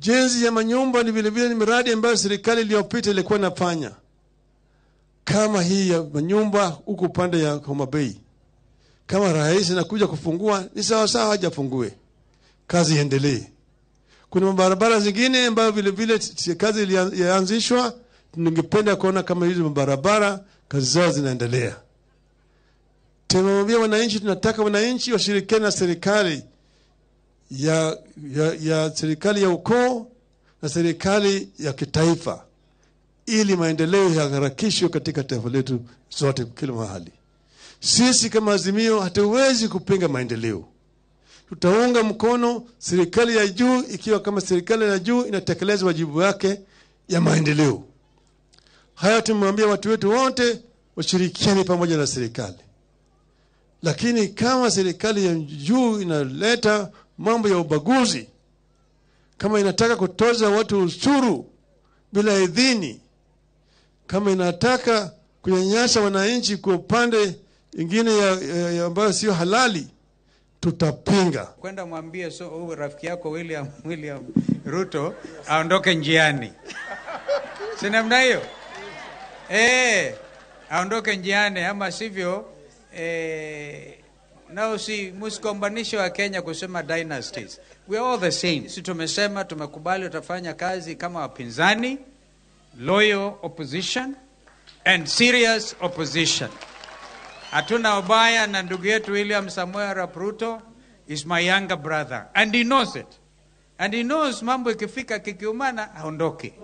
Ujenzi ya manyumba ni vile vile ni miradi ambayo serikali iliyopita ilikuwa inafanya, kama hii ya manyumba huku upande ya Homa Bay. Kama rais anakuja kufungua ni sawa sawa, hajafungue, kazi iendelee. Kuna mabarabara zingine ambayo vile vile kazi ilianzishwa, ningependa kuona kama hizo mabarabara kazi zao zinaendelea. Tumemwambia wananchi, tunataka wananchi washirikiane na serikali ya serikali ya ukoo na serikali ya kitaifa ili maendeleo yaharakishwe katika taifa letu zote kila mahali. Sisi kama Azimio hatuwezi kupinga maendeleo. Tutaunga mkono serikali ya juu ikiwa kama serikali ya juu inatekeleza wajibu wake ya maendeleo. Haya tumemwambia watu wetu wote washirikiane pamoja na serikali. Lakini kama serikali ya juu inaleta mambo ya ubaguzi, kama inataka kutoza watu ushuru bila idhini, kama inataka kunyanyasa wananchi kwa upande ingine ya ambayo sio halali, tutapinga. Kwenda mwambie so huyu rafiki yako William Ruto aondoke njiani. Si namna hiyo? Aondoke njiani ama sivyo, nao si msikombanishe wa Kenya kusema dynasties. We are all the same. Si tumesema tumekubali tutafanya kazi kama wapinzani, loyal opposition and serious opposition. Hatuna ubaya na ndugu yetu William Samoei Arap Ruto is my younger brother and he knows it. And he knows mambo ikifika kikiumana aondoke.